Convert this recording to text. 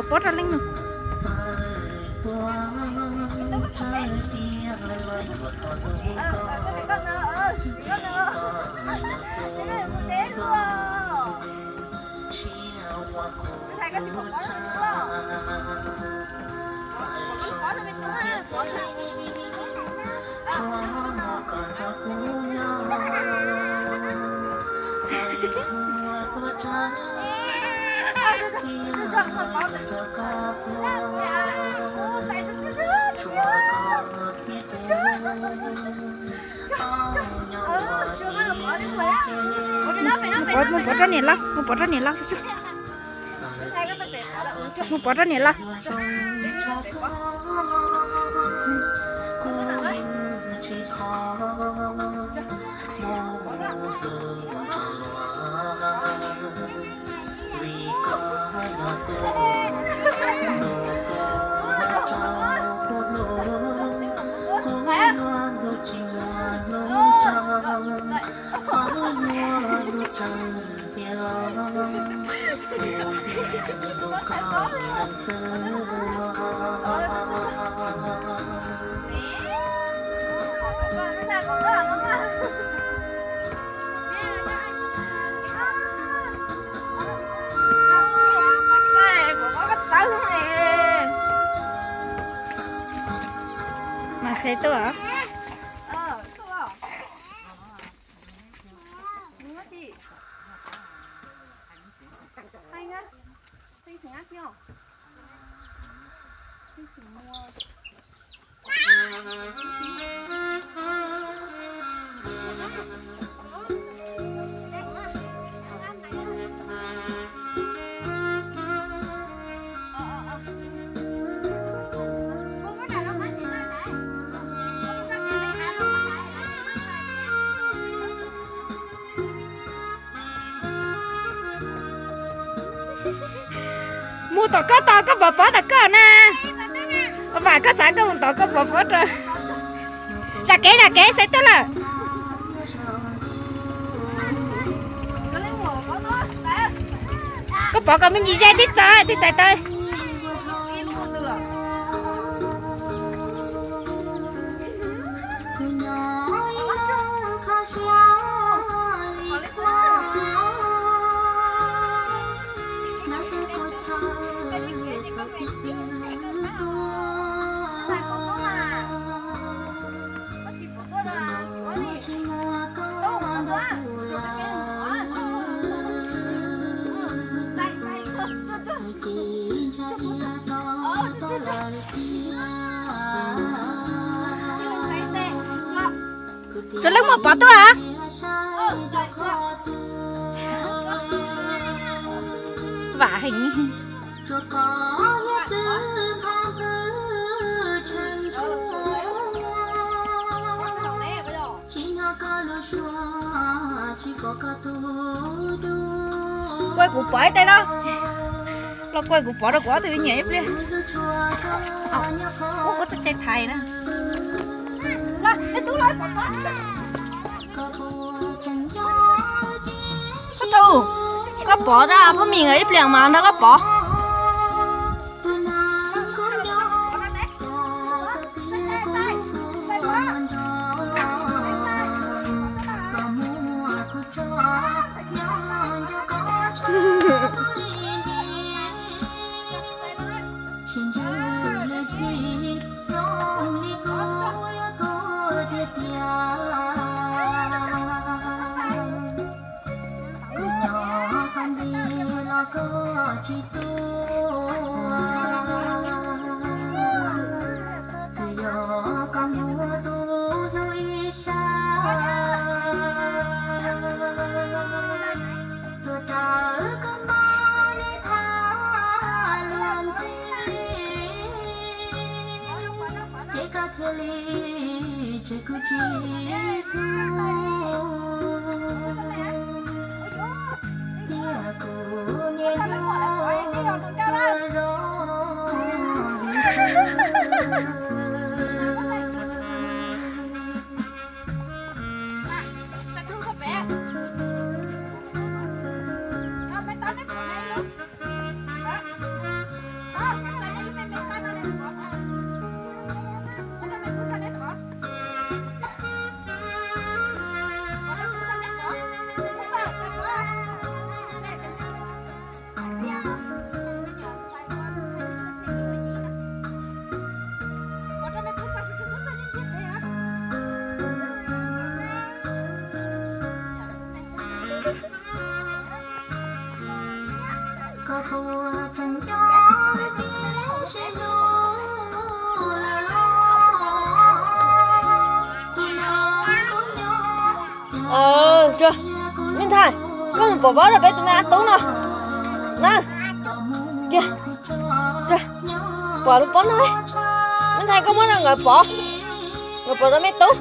Pob rau leej no. Mus pov rau niam loj, mus pov rau niam loj. Mus pov rau niam loj. Mas xav tuaj. Mus tom koj tos koj pov pob tom koj na. Vam koj xav koj mus tos koj pov pob rau. Zam kev zam kev xav tuaj lawm. Koj pov kom me ntsis ze twb txog twb xav tau. Tsuas leej muag pov tuaj. Vam heev. Kuj kuv pov ib teg no. Los kuj kuv pov rau kuv ob tug nyiam ib pliag. Ub, kuv txoj cai thaiv na. Koj tug, koj pov tab phob mis ib pliag mas nrog koj pov. Kuv nyob qhov ntawd los koj tsis tuaj, kuv yog koj mus tus hlub ib sab, tuaj raws koj npaj li thaj luag ntxhi, ces koj thiaj li tseg kuv tsis hlub. Tias kuv niaj hnub kawg zos. Me ntxhais, koj mus pov pob rau peb tus me a tub no na. Kiag, pov lub pob no. Me ntxhais, koj muab rau nkawd pov, nkawd pov rau me tub.